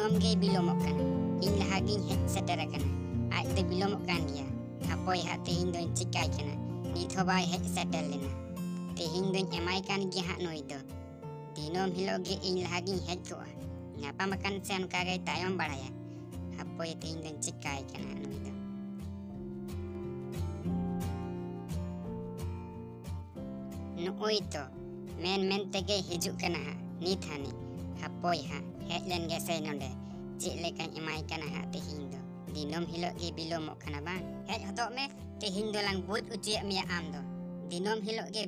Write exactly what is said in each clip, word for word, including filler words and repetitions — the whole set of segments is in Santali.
ᱫᱤᱱᱟᱹᱢ ᱜᱮᱭ ᱵᱤᱞᱚᱢᱚᱜ ᱠᱟᱱᱟ᱾ ᱤᱧ ᱞᱟᱦᱟ ᱜᱤᱧ ᱦᱮᱡ ᱥᱮᱴᱮᱨ ᱟᱠᱟᱱᱟ, ᱟᱡ ᱫᱚ ᱵᱤᱞᱚᱢᱚᱜ ᱠᱟᱱ ᱜᱮᱭᱟ᱾ ᱦᱟᱯᱳᱭ ᱦᱟᱸᱜ, ᱛᱮᱦᱮᱧ ᱫᱚᱧ ᱪᱤᱠᱟᱭ ᱠᱟᱱᱟ, ᱱᱤᱛ ᱦᱚᱸ ᱵᱟᱭ ᱦᱮᱡ ᱥᱮᱴᱮᱨ ᱞᱮᱱᱟ᱾ ᱛᱮᱦᱮᱧ ᱫᱚᱧ ᱮᱢᱟᱭ ᱠᱟᱱ ᱜᱮᱭᱟ ᱦᱟᱸᱜ ᱱᱩᱭ ᱫᱚ᱾ ᱫᱤᱱᱟᱹᱢ ᱦᱤᱞᱳᱜ ᱜᱮ ᱤᱧ ᱞᱟᱦᱟ ᱜᱤᱧ ᱦᱮᱡ ᱠᱚᱜᱼᱟ, ᱧᱟᱯᱟᱢ ᱟᱠᱟᱱ ᱥᱮ ᱚᱱᱠᱟ ᱜᱮᱭ ᱛᱟᱭᱚᱢ ᱵᱟᱲᱟᱭᱟ᱾ ᱦᱟᱯᱳᱭ, ᱛᱮᱦᱮᱧ ᱫᱚᱧ ᱪᱤᱠᱟᱭ ᱠᱟᱱᱟ ᱱᱩᱭ ᱫᱚ᱾ ᱱᱚᱜᱼᱚᱭ ᱛᱚ, ᱢᱮᱱ ᱢᱮᱱ ᱛᱮᱜᱮ ᱦᱤᱡᱩᱜ ᱠᱟᱱᱟ ᱦᱟᱸᱜ ᱱᱤᱛ ᱦᱟᱹᱱᱤ᱾ ᱦᱟᱯᱳᱭ ᱦᱟᱸᱜ, ᱦᱮᱡ ᱞᱮᱱ ᱜᱮᱥᱮ ᱱᱚᱰᱮ᱾ ᱪᱮᱫ ᱞᱮᱠᱟᱧ ᱮᱢᱟᱭ ᱠᱟᱱᱟ ᱦᱟᱸᱜ ᱛᱮᱦᱮᱧ ᱫᱚ᱾ ᱫᱤᱱᱟᱹᱢ ᱦᱤᱞᱳᱜ ᱜᱮ ᱵᱤᱞᱚᱢᱚᱜ ᱠᱟᱱᱟ ᱵᱟᱝ? ᱦᱮᱡ ᱦᱚᱫᱚᱜ ᱢᱮ, ᱛᱮᱦᱮᱧ ᱫᱚᱞᱟᱝ ᱵᱩᱡᱽ ᱚᱪᱚᱭᱮᱫ ᱢᱮᱭᱟ ᱟᱢ ᱫᱚ᱾ ᱫᱤᱱᱟᱹᱢ ᱦᱤᱞᱳᱜ ᱜᱮ᱾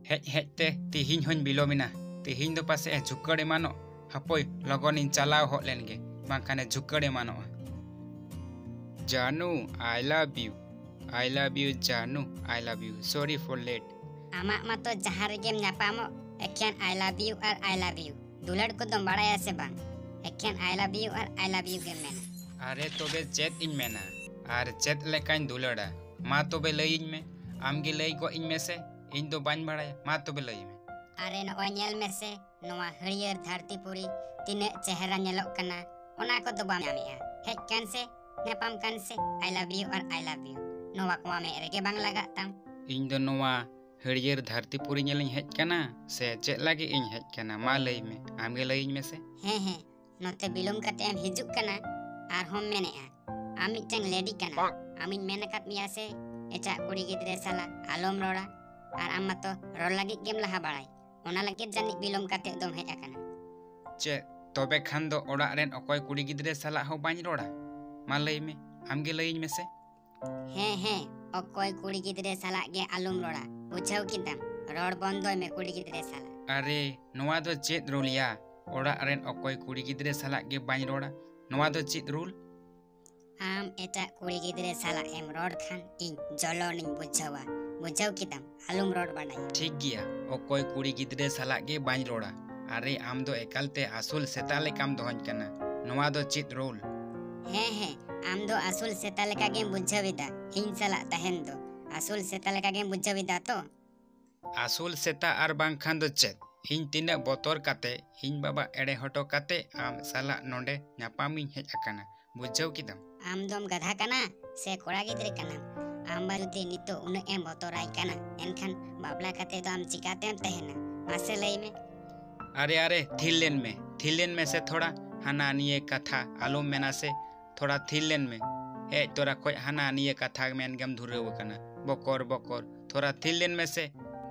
ᱦᱮᱡ ᱦᱮᱡ ᱛᱮ ᱛᱮᱦᱮᱧ ᱦᱚᱧ ᱵᱤᱞᱚᱢ ᱮᱱᱟ᱾ ᱛᱮᱦᱮᱧ ᱫᱚ ᱯᱟᱥᱮᱡ ᱮ ᱡᱷᱩᱠᱟᱹᱲ ᱮᱢᱟᱱᱚᱜ᱾ ᱦᱟᱯᱳᱭ, ᱞᱚᱜᱚᱱᱤᱧ ᱪᱟᱞᱟᱣ ᱦᱚᱫ ᱞᱮᱱ ᱜᱮ, ᱵᱟᱝᱠᱷᱟᱱ ᱮ ᱡᱷᱩᱠᱟᱹᱲ ᱮᱢᱟᱱᱚᱜᱼᱟ᱾ ᱡᱟᱱᱩ, I love you, I love you ᱡᱟᱱᱩ, I love you, sorry for late᱾ ᱟᱢᱟᱜ ᱢᱟᱛᱚ ᱡᱟᱦᱟᱸ ᱨᱮᱜᱮᱢ ᱧᱟᱯᱟᱢᱚᱜ, ᱮᱠᱷᱮᱱ I love you R I love you᱾ ᱫᱩᱞᱟᱹᱲ ᱠᱚᱫᱚᱢ ᱵᱟᱲᱟᱭᱟ ᱥᱮ ᱵᱟᱝ? ᱮᱠᱷᱮᱱ I love you R I love you ᱜᱮᱢ ᱢᱮᱱᱟ᱾ ᱟᱨᱮ, ᱛᱚᱵᱮ ᱪᱮᱫ ᱤᱧ ᱢᱮᱱᱟ? ᱟᱨ ᱪᱮᱫ ᱞᱮᱠᱟᱧ ᱫᱩᱞᱟᱹᱲᱟ? ᱢᱟ ᱛᱚᱵᱮ ᱞᱟᱹᱭᱟᱹᱧ ᱢᱮ᱾ ᱟᱢ ᱜᱮ ᱞᱟᱹᱭ ᱜᱚᱫ ᱤᱧ ᱢᱮᱥᱮ, ᱤᱧ ᱫᱚ ᱵᱟᱹᱧ ᱵᱟᱲᱟᱭᱟ᱾ ᱢᱟ ᱛᱚᱵᱮ ᱞᱟᱹᱭ ᱢᱮ᱾ ᱟᱨᱮ, ᱱᱚᱜᱼᱚᱭ ᱧᱮᱞ ᱢᱮᱥᱮ, ᱱᱚᱣᱟ ᱦᱟᱹᱨᱭᱟᱹᱲ ᱫᱷᱟᱹᱨᱛᱤ ᱯᱩᱨᱤ ᱛᱤᱱᱟᱹᱜ ᱪᱮᱦᱨᱟ ᱧᱮᱞᱚᱜ ᱠᱟᱱᱟ, ᱚᱱᱟ ᱠᱚᱫᱚ ᱵᱟᱢ ᱧᱟᱢᱮᱜᱼᱟ᱾ ᱦᱮᱡ ᱠᱟᱱ ᱥᱮ, ᱧᱟᱯᱟᱢ ᱠᱟᱱ ᱥᱮ, I love you R I love you᱾ ᱱᱚᱣᱟ ᱠᱚᱢᱟ ᱢᱮᱫ ᱨᱮᱜᱮ ᱵᱟᱝ ᱞᱟᱜᱟᱜ ᱛᱟᱢ᱾ ᱤᱧ ᱫᱚ ᱱᱚᱣᱟ ᱦᱟᱹᱨᱭᱟᱹᱲ ᱫᱷᱟᱹᱨᱛᱤ ᱯᱩᱨᱤ ᱧᱮᱞᱤᱧ ᱦᱮᱡ ᱠᱟᱱᱟ ᱥᱮ ᱪᱮᱫ ᱞᱟᱹᱜᱤᱫ ᱤᱧ ᱦᱮᱡ ᱠᱟᱱᱟ? ᱢᱟ ᱞᱟᱹᱭ ᱢᱮ, ᱟᱢ ᱜᱮ ᱞᱟᱹᱭᱟᱹᱧ ᱢᱮᱥᱮ᱾ ᱦᱮᱸ, ᱦᱮᱸ, ᱱᱚᱛᱮ ᱵᱤᱞᱚᱢ ᱠᱟᱛᱮ ᱮᱢ ᱦᱤᱡᱩᱜ ᱠᱟᱱᱟ, ᱟᱨᱦᱚᱸᱢ ᱢᱮᱱᱮᱜᱼᱟ ᱟᱢ ᱢᱤᱫᱴᱟᱝ ᱞᱮᱰᱤ ᱠᱟᱱᱟ᱾ ᱟᱢᱤᱧ ᱢᱮᱱ ᱟᱠᱟᱫ ᱢᱮᱭᱟ ᱥᱮ ᱮᱴᱟᱜ ᱠᱩᱲᱤ ᱜᱤᱫᱽᱨᱟᱹ ᱥᱟᱞᱟᱜ ᱟᱞᱚᱢ ᱨᱚᱲᱟ, ᱟᱨ ᱟᱢ ᱢᱟᱛᱚ ᱨᱚᱲ ᱞᱟᱹᱜᱤᱫ ᱜᱮᱢ ᱞᱟᱦᱟ ᱵᱟᱲᱟᱭ, ᱚᱱᱟ ᱞᱟᱹᱜᱤᱫ ᱡᱟᱹᱱᱤᱡ ᱵᱤᱞᱚᱢ ᱠᱟᱛᱮ ᱫᱚᱢ ᱦᱮᱡ ᱟᱠᱟᱱᱟ᱾ ᱪᱮᱫ, ᱛᱚᱵᱮ ᱠᱷᱟᱱ ᱫᱚ ᱚᱲᱟᱜ ᱨᱮᱱ ᱚᱠᱚᱭ ᱠᱩᱲᱤ ᱜᱤᱫᱽᱨᱟᱹ ᱥᱟᱞᱟᱜ ᱦᱚᱸ ᱵᱟᱹᱧ ᱨᱚᱲᱟ? ᱢᱟ ᱞᱟᱹᱭ ᱢᱮ, ᱟᱢ ᱜᱮ ᱞᱟᱹᱭᱟᱹᱧ ᱢᱮᱥᱮ᱾ ᱦᱮᱸ, ᱦᱮᱸ, ᱚᱠᱚᱭ ᱠᱩᱲᱤ ᱜᱤᱫᱽᱨᱟᱹ ᱥᱟᱞᱟᱜ ᱜᱮ ᱟᱞᱚᱢ ᱨᱚᱲᱟ, ᱵᱩᱡᱷᱟᱹᱣ ᱠᱮᱫᱟᱢ? ᱨᱚᱲ ᱵᱚᱱᱫᱚᱭ ᱢᱮ ᱠᱩᱲᱤ ᱜᱤᱫᱽᱨᱟᱹ ᱥᱟᱞᱟᱜ᱾ ᱟᱨᱮ, ᱱᱚᱣᱟ ᱫᱚ ᱪᱮᱫ ᱨᱩᱞ ᱭᱟ? ᱚᱲᱟᱜ ᱨᱮᱱ ᱚᱠᱚᱭ ᱠᱩᱲᱤ ᱜᱤᱫᱽᱨᱟᱹ ᱥᱟᱞᱟᱜ ᱜᱮ ᱵᱟᱹᱧ ᱨᱚᱲᱟ, ᱱᱚᱣᱟ ᱫᱚ ᱪᱮᱫ ᱨᱩᱞ? ᱟᱢ ᱮᱴᱟᱜ ᱠᱩᱲᱤ ᱜᱤᱫᱽᱨᱟᱹ ᱥᱟᱞᱟᱜ ᱮᱢ ᱨᱚᱲ ᱠᱷᱟᱱ ᱤᱧ ᱡᱚᱞᱚᱱᱤᱧ ᱵᱩᱡᱷᱟᱹᱣᱟ, ᱵᱩᱡᱷᱟᱹᱣ ᱠᱮᱫᱟᱢ? ᱟᱞᱚᱢ ᱨᱚᱲ ᱵᱟᱲᱟᱭᱟ᱾ ᱴᱷᱤᱠ ᱜᱮᱭᱟ, ᱚᱠᱚᱭ ᱠᱩᱲᱤ ᱜᱤᱫᱽᱨᱟᱹ ᱥᱟᱞᱟᱜ ᱜᱮ ᱵᱟᱹᱧ ᱨᱚᱲᱟ᱾ ᱟᱨᱮ, ᱟᱢ ᱫᱚ ᱮᱠᱟᱞ ᱛᱮ ᱟᱥᱩᱞ ᱥᱮᱛᱟ ᱞᱮᱠᱟᱢ ᱫᱚᱦᱚᱧ ᱠᱟᱱᱟ, ᱱᱚᱣᱟ ᱫᱚ ᱪᱮᱫ ᱨᱩᱞ? ᱦᱮᱸ, ᱦᱮᱸ, ᱟᱢ ᱫᱚ ᱟᱥᱩᱞ ᱥᱮᱛᱟ ᱞᱮᱠᱟ ᱜᱮᱢ ᱵᱩᱡᱷᱟᱹᱣ ᱮᱫᱟ ᱤᱧ ᱥᱟᱞᱟᱜ ᱛᱟᱦᱮᱱ ᱫᱚ᱾ ᱟᱥᱩᱞ ᱥᱮᱛᱟ ᱞᱮᱠᱟ ᱜᱮᱢ ᱵᱩᱡᱷᱟᱹᱣ ᱮᱫᱟ ᱛᱚ? ᱟᱥᱩᱞ ᱥᱮᱛᱟ ᱟᱨ ᱵᱟᱝᱠᱷᱟᱱ ᱫᱚ ᱪᱮᱫ? ᱤᱧ ᱛᱤᱱᱟᱹᱜ ᱵᱚᱛᱚᱨ ᱠᱟᱛᱮ ᱤᱧ ᱵᱟᱵᱟ ᱮᱲᱮ ᱦᱚᱴᱚ ᱠᱟᱛᱮ ᱟᱢ ᱥᱟᱞᱟᱜ ᱱᱚᱰᱮ ᱧᱟᱯᱟᱢᱤᱧ ᱦᱮᱡ ᱟᱠᱟᱱᱟ, ᱵᱩᱡᱷᱟᱹᱣ ᱠᱮᱫᱟᱢ? ᱟᱢ ᱫᱚᱢ ᱜᱟᱫᱷᱟ ᱠᱟᱱᱟ ᱥᱮ ᱠᱚᱲᱟ ᱜᱤᱫᱽᱨᱟᱹ ᱠᱟᱱᱟᱢ? ᱟᱢ ᱵᱟ ᱡᱩᱫᱤ ᱱᱤᱛᱚᱜ ᱩᱱᱟᱹᱜ ᱮᱢ ᱵᱚᱛᱚᱨᱟᱭ ᱠᱟᱱᱟ, ᱮᱱᱠᱷᱟᱱ ᱵᱟᱯᱞᱟ ᱠᱟᱛᱮ ᱫᱚ ᱟᱢ ᱪᱤᱠᱟᱛᱮᱢ ᱛᱟᱦᱮᱱᱟ? ᱢᱟᱥᱮ ᱞᱟᱹᱭ ᱢᱮ᱾ ᱟᱨᱮ, ᱟᱨᱮ, ᱛᱷᱤᱨ ᱞᱮᱱ ᱢᱮ, ᱛᱷᱤᱨ ᱞᱮᱱ ᱢᱮ ᱥᱮ ᱛᱷᱚᱲᱟ᱾ ᱦᱟᱱᱟ ᱱᱤᱭᱟᱹ ᱠᱟᱛᱷᱟ ᱟᱞᱚᱢ ᱢᱮᱱᱟ ᱥᱮ, ᱛᱷᱚᱲᱟ ᱛᱷᱤᱨ ᱞᱮᱱ ᱢᱮ᱾ ᱦᱮᱡ ᱛᱚᱨᱟ ᱠᱷᱚᱡ ᱦᱟᱱᱟ ᱱᱤᱭᱟᱹ ᱠᱟᱛᱷᱟ ᱢᱮᱱ ᱜᱮᱢ ᱫᱷᱩᱨᱟᱹᱣ ᱟᱠᱟᱱᱟ᱾ ᱵᱚᱠᱚᱨ, ᱵᱚᱠᱚᱨ, ᱛᱷᱚᱲᱟ ᱛᱷᱤᱨ ᱞᱮᱱ ᱢᱮ ᱥᱮ᱾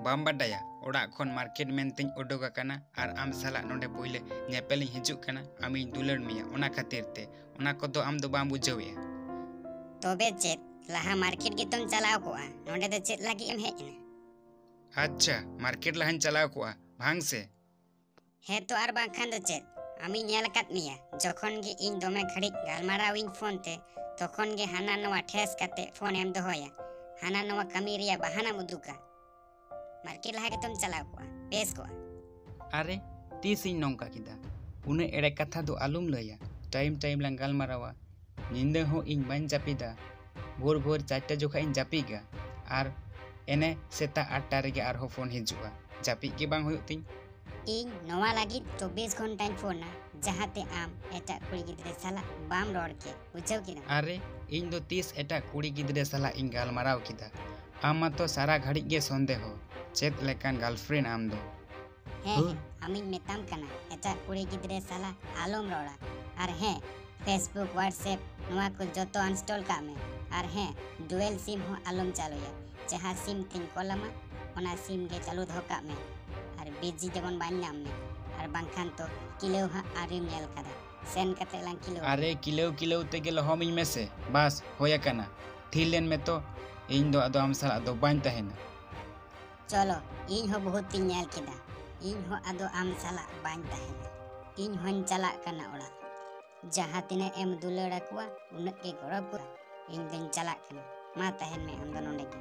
ᱵᱟᱢ ᱵᱟᱰᱟᱭᱟ, ᱚᱲᱟᱜ ᱠᱷᱚᱱ ᱢᱟᱨᱠᱮᱴ ᱢᱮᱱᱛᱮᱧ ᱩᱰᱩᱠ ᱟᱠᱟᱱᱟ ᱟᱨ ᱟᱢ ᱥᱟᱞᱟᱜ ᱱᱚᱰᱮ ᱯᱳᱭᱞᱳ ᱧᱮᱯᱮᱞᱤᱧ ᱦᱤᱡᱩᱜ ᱠᱟᱱᱟ, ᱟᱢᱤᱧ ᱫᱩᱞᱟᱹᱲ ᱢᱮᱭᱟ, ᱚᱱᱟ ᱠᱷᱟᱹᱛᱤᱨ ᱛᱮ᱾ ᱚᱱᱟ ᱠᱚᱫᱚ ᱟᱢ ᱫᱚ ᱵᱟᱢ ᱵᱩᱡᱷᱟᱹᱣᱮᱫᱼᱟ᱾ ᱛᱚᱵᱮ ᱪᱮᱫ, ᱞᱟᱦᱟ ᱢᱟᱨᱠᱮᱴ ᱜᱮᱛᱚᱢ ᱪᱟᱞᱟᱣ ᱠᱚᱜᱼᱟ, ᱱᱚᱰᱮ ᱫᱚ ᱪᱮᱫ ᱞᱟᱹᱜᱤᱫ ᱮᱢ ᱦᱮᱡ ᱮᱱᱟ? ᱟᱪᱪᱷᱟ, ᱢᱟᱨᱠᱮᱴ ᱞᱟᱦᱟᱧ ᱪᱟᱞᱟᱣ ᱠᱚᱜᱼᱟ, ᱵᱟᱝ ᱥᱮ? ᱦᱮᱸ ᱛᱚ, ᱟᱨ ᱵᱟᱝᱠᱷᱟᱱ ᱫᱚ ᱪᱮᱫ? ᱟᱢᱤᱧ ᱧᱮᱞ ᱟᱠᱟᱫ ᱢᱮᱭᱟ, ᱡᱚᱠᱷᱚᱱ ᱜᱮ ᱤᱧ ᱫᱚᱢᱮ ᱜᱷᱟᱹᱲᱤᱡ ᱜᱟᱞᱢᱟᱨᱟᱣ ᱤᱧ ᱯᱷᱳᱱ ᱛᱮ, ᱛᱚᱠᱷᱚᱱ ᱜᱮ ᱦᱟᱱᱟ ᱱᱚᱣᱟ ᱴᱷᱮᱥ ᱠᱟᱛᱮ ᱯᱷᱳᱱ ᱮᱢ ᱫᱚᱦᱚᱭᱟ, ᱦᱟᱱᱟ ᱱᱚᱣᱟ ᱠᱟᱹᱢᱤ ᱨᱮᱭᱟᱜ ᱵᱟᱦᱟᱱᱟᱢ ᱩᱫᱩᱜᱟ᱾ ᱢᱟᱨᱠᱮᱴ ᱞᱟᱦᱟ ᱜᱮᱛᱚᱢ ᱪᱟᱞᱟᱣ ᱠᱚᱜᱼᱟ, ᱵᱮᱥ ᱠᱚᱜᱼᱟ᱾ ᱟᱨᱮ, ᱛᱤᱥ ᱤᱧ ᱱᱚᱝᱠᱟ ᱠᱮᱫᱟ? ᱩᱱᱟᱹᱜ ᱮᱲᱮ ᱠᱟᱛᱷᱟ ᱫᱚ ᱟᱞᱚᱢ ᱞᱟᱹᱭᱟ᱾ ᱴᱟᱭᱤᱢ ᱴᱟᱭᱤᱢ ᱞᱟᱝ ᱜᱟᱞᱢᱟᱨᱟᱣᱟ᱾ ᱧᱤᱫᱟᱹ ᱦᱚᱸ ᱤᱧ ᱵᱟᱹᱧ ᱡᱟᱹᱯᱤᱫᱟ᱾ ᱵᱷᱳᱨ ᱵᱷᱳᱨ ᱪᱟᱨᱴᱟ ᱡᱚᱠᱷᱟᱡ ᱤᱧ ᱡᱟᱹᱯᱤᱫᱟ, ᱟᱨ ᱮᱱᱮ ᱥᱮᱛᱟᱜ ᱟᱴᱴᱟ ᱨᱮᱜᱮ ᱟᱨᱦᱚᱸ ᱯᱷᱳᱱ ᱦᱤᱡᱩᱜᱼᱟ᱾ ᱡᱟᱹᱯᱤᱫ ᱜᱮ ᱵᱟᱝ ᱦᱩᱭᱩᱜ ᱛᱤᱧ᱾ ᱤᱧ ᱱᱚᱣᱟ ᱞᱟᱹᱜᱤᱫ ᱪᱚᱵᱵᱤᱥ ᱜᱷᱚᱱᱴᱟᱧ ᱯᱷᱳᱱᱟ, ᱡᱟᱦᱟᱸᱛᱮ ᱟᱢ ᱮᱴᱟᱜ ᱠᱩᱲᱤ ᱜᱤᱫᱽᱨᱟᱹ ᱥᱟᱞᱟᱜ ᱵᱟᱢ ᱨᱚᱲ ᱠᱮ, ᱵᱩᱡᱷᱟᱹᱣ ᱠᱮᱫᱟᱢ? ᱟᱨᱮ, ᱤᱧ ᱫᱚ ᱛᱤᱥ ᱮᱴᱟᱜ ᱠᱩᱲᱤ ᱜᱤᱫᱽᱨᱟᱹ ᱥᱟᱞᱟᱜ ᱤᱧ ᱜᱟᱞᱢᱟᱨᱟᱣ ᱠᱮᱫᱟ? ᱟᱢ ᱢᱟᱛᱚ ᱥᱟᱨᱟ ᱜᱷᱟᱹᱲᱤᱡ ᱜᱮ ᱥᱚᱱᱫᱮᱦᱚ᱾ ᱪᱮᱫ ᱞᱮᱠᱟᱱ ᱜᱟᱨᱞᱯᱷᱨᱮᱱᱰ ᱟᱢ ᱫᱚ? ᱦᱮᱸ, ᱦᱩᱸ᱾ ᱦᱮᱸ, ᱟᱢᱤᱧ ᱢᱮᱛᱟᱢ ᱠᱟᱱᱟ, ᱮᱴᱟᱜ ᱠᱩᱲᱤ ᱜᱤᱫᱽᱨᱟᱹ ᱥᱟᱞᱟᱜ ᱟᱞᱚᱢ ᱨᱚᱲᱟ᱾ ᱟᱨ ᱦᱮᱸ, Facebook, WhatsApp, ᱱᱚᱣᱟ ᱠᱚ ᱡᱚᱛᱚ uninstall ᱠᱟᱜ ᱢᱮ᱾ ᱟᱨ ᱦᱮᱸ, dual sim ᱦᱚᱸ ᱟᱞᱚᱢ ᱪᱟᱹᱞᱩᱭᱟ᱾ ᱡᱟᱦᱟᱸ sim ᱛᱤᱧ ᱠᱚᱞ ᱟᱢᱟ, ᱚᱱᱟ sim ᱜᱮ ᱪᱟᱹᱞᱩ ᱫᱚᱦᱚ ᱠᱟᱜ ᱢᱮ᱾ ᱟᱨ busy ᱡᱮᱢᱚᱱ ᱵᱟᱝ ᱧᱟᱢ ᱢᱮ, ᱟᱨ ᱵᱟᱝᱠᱷᱟᱱ ᱛᱚ ᱠᱤᱞᱟᱹᱣ ᱦᱟᱸᱜ ᱟᱹᱣᱨᱤᱢ ᱧᱮᱞ ᱠᱟᱫᱟ᱾ ᱥᱮᱱ ᱠᱟᱛᱮ ᱞᱟᱝ ᱠᱤᱞᱟᱹᱣᱟ᱾ ᱟᱨᱮ, ᱠᱤᱞᱟᱹᱣ ᱠᱤᱞᱟᱹᱣ ᱛᱮᱜᱮ ᱞᱚᱦᱚᱢᱤᱧ ᱢᱮᱥᱮ᱾ ᱵᱟᱥ, ᱦᱳᱭ ᱟᱠᱟᱱᱟ᱾ ᱛᱷᱤᱨ ᱞᱮᱱ ᱢᱮ ᱛᱚ, ᱤᱧ ᱫᱚ ᱟᱫᱚ ᱟᱢ ᱥᱟᱞᱟᱜ ᱫᱚ ᱵᱟᱹᱧ ᱛᱟᱦᱮᱱᱟ᱾ ᱪᱚᱞᱚ, ᱤᱧ ᱦᱚᱸ ᱵᱚᱦᱩᱛ ᱤᱧ ᱧᱮᱞ ᱠᱮᱫᱟ᱾ ᱤᱧ ᱦᱚᱸ ᱟᱫᱚ ᱟᱢ ᱥᱟᱞᱟᱜ ᱵᱟᱹᱧ ᱛᱟᱦᱮᱱᱟ᱾ ᱤᱧ ᱦᱚᱸᱧ ᱪᱟᱞᱟᱜ ᱠᱟᱱᱟ ᱚᱲᱟᱜ᱾ ᱡᱟᱦᱟᱸ ᱛᱤᱱᱟᱹᱜ ᱮᱢ ᱫᱩᱞᱟᱹᱲ ᱟᱠᱚᱣᱟ, ᱩᱱᱟᱹᱜ ᱜᱮ ᱜᱚᱨᱚᱵᱽ ᱠᱚᱣᱟ᱾ ᱤᱧ ᱫᱚᱧ ᱪᱟᱞᱟᱜ ᱠᱟᱱᱟ᱾ ᱢᱟ ᱛᱟᱦᱮᱱ ᱢᱮ ᱟᱢ ᱫᱚ ᱱᱚᱰᱮ ᱜᱮ᱾